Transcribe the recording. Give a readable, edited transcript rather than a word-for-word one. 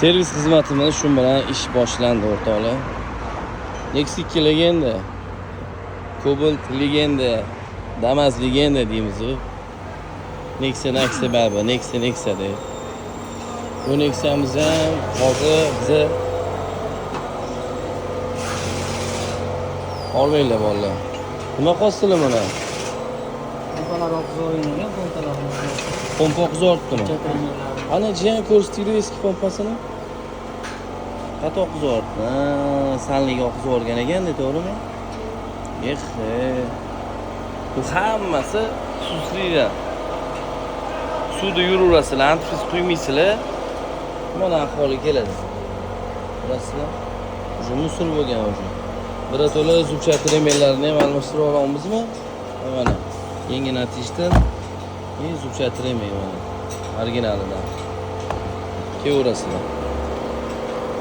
Servis xizmatimiz shu bilan ish boshlandi, o'rtoqlar. Nexia 2 легенда, Cobalt легенда, Damas легенда deymiz-u. Nexia Nexia baribir, Nexia Nexia deb. Bu Nexia'miz ham hozir biza olmanglar, bolalar. Nima qilsizlar buni? Pompalar oqizib ekan, pompalar. Pompa oqizib. Ana, jiyan, ko'rsatdinglar eski pompasini. Qattiq oqizib. Ha, sanliga oqizib yuborgan ekanda, to'g'rimi? Eh, bu hammasi suvsizlikdan. Suvda yuraverasizlar, antifriz quymaysizlar. Mana ahvoli keladi. Bilasizlar? Уже мусор bo'lgan уже. Birato'la зубчатый ремень larni ham almashtirib olamizmi? Mana yangi natijada и зубчатый ремень mana originalidan. Kelaverasizlar.